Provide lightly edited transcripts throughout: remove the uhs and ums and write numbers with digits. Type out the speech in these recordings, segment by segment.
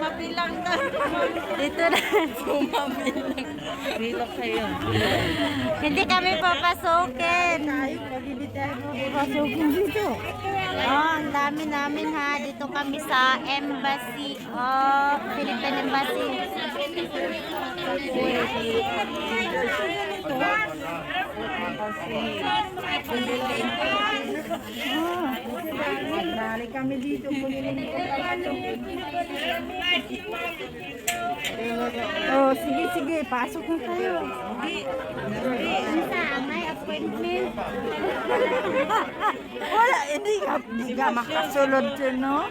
Mabilang ka. Dito na. Bilang kayo. Hindi kami papasukin. Papasukin dito. Oh, ang dami namin ha. Dito kami sa embassy. Oh, Philippine Embassy. Magnali kami dito. Oh, sige, sige. Pasok na kayo. Unsa, may appointment? Wala, hindi ka makasulod dyan, no?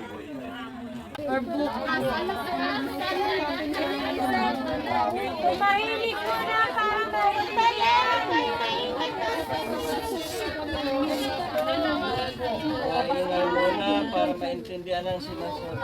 Mahilig ko na para Ayun muna para maintindihan ang sinasabi.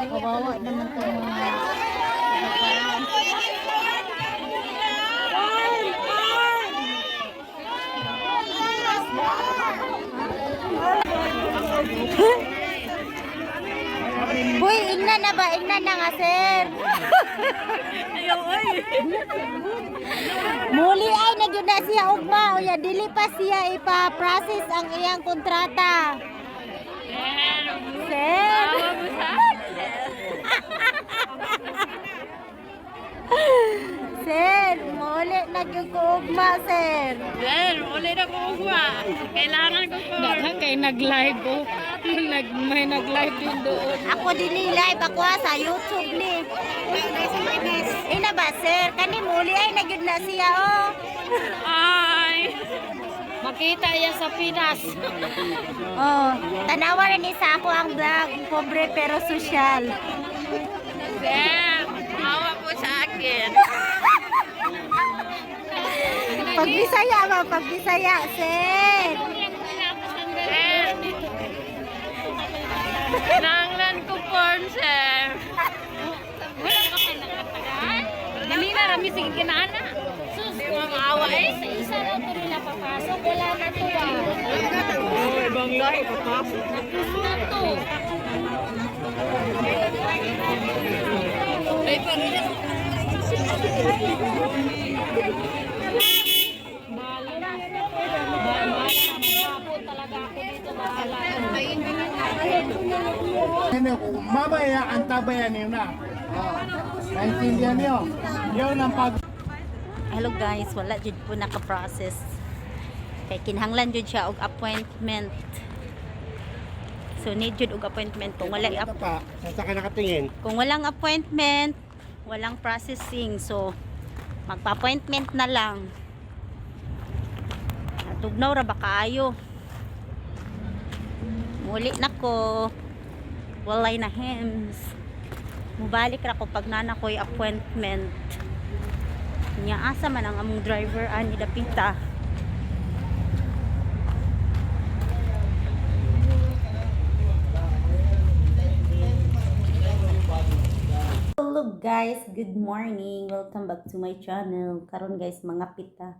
Kawawa naman itong mga. Uy, ingnan na ba? Ingnan na nga, sir. Muli ay nagyud na siya ugma uya dili pa siya ipa-process ang iyang kontrata. Sir. Sir, muli na gyud ko ugma, sir. Sir, uli na ko ugma. Kailangan ko po. Daghan kay nag-live oh. May nag-live din doon. Ako dili live ako ha, sa YouTube ni. Ina ba, sir? Kani muli ay na gyud na siya oh. Ay! Makita yan sa Pinas. Oh, tanawa ra ni sa ako ang vlog, pobre pero sosyal. Sir, awa po sa akin. Pag Bisaya ba, pag Bisaya, sir. Sir! Kinahanglan ko porn, sir. Wala ba ka nakatagal? Ganina rami sige kinaana. Sus, Di mo maawa eh. sa isa na to nila papasok. Wala na to ah. Oh, ibang lahi, papasok. Tapos na to. Ay, parang Talaga ako dito bahala. Ano, kung mamaya, antabayan niyo na. Oh. Naintindihan niyo? Yun ang pag. Hello guys, wala jud po naka-process. Kay kinahanglan jud siya og appointment. So need jud og appointment kung wala Ito pa, saan ka nakatingin? kung walang appointment, walang processing. So magpa-appointment na lang. Natugnaw ra ba kaayo? Muli na ko. Walay na hems. Mubalik ra ko pag nana ko'y appointment. Nya asa man ang among driver ani dapita. Hello guys, good morning. Welcome back to my channel. Karon guys, mga pita.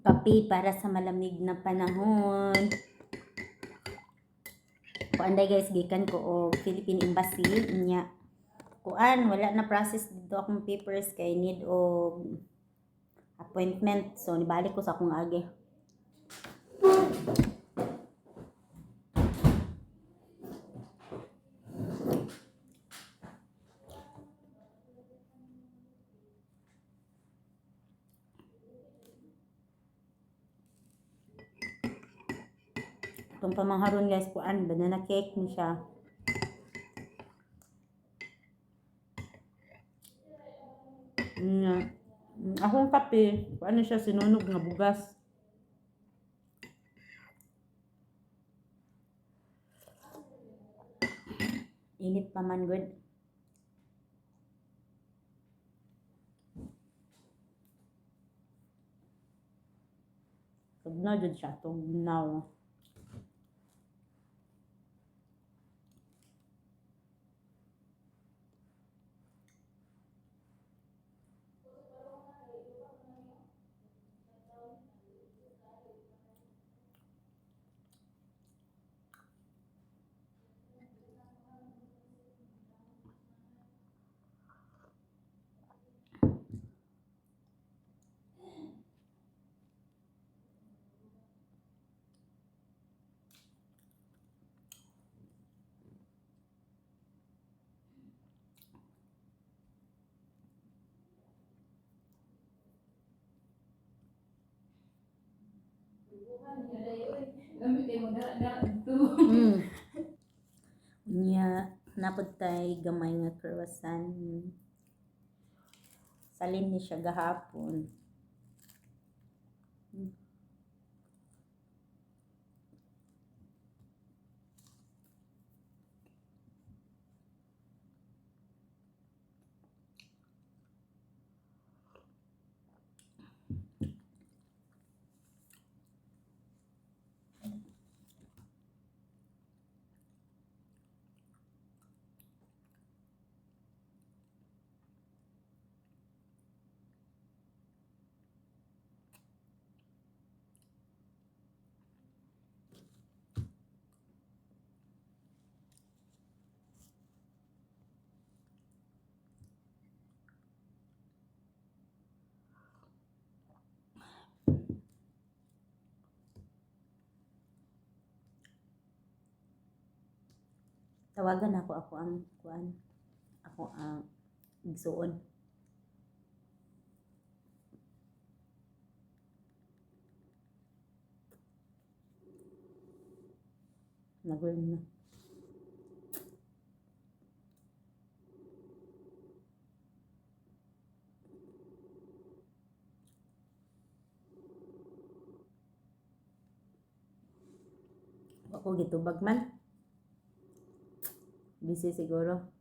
Kape para sa malamig na panahon. Kuan day guys, gikan ko og Philippine Embassy nya. Kuan, wala na process dito akong papers kay need og appointment. So nibalik ko sa akong agi. Itong pamangharon guys, kuan, banana cake ni siya. Nga. Akong kape, kuan siya sinunog nga bugas. Init pa man good. Tugnaw jud siya, tugnaw. Unya, napod tay gamay nga croissant. Salin ni siya gahapon. Tawagan ako ako ang kuan. Ako ang igsuon. Nagul na. Ako gitubag man. Busy siguro.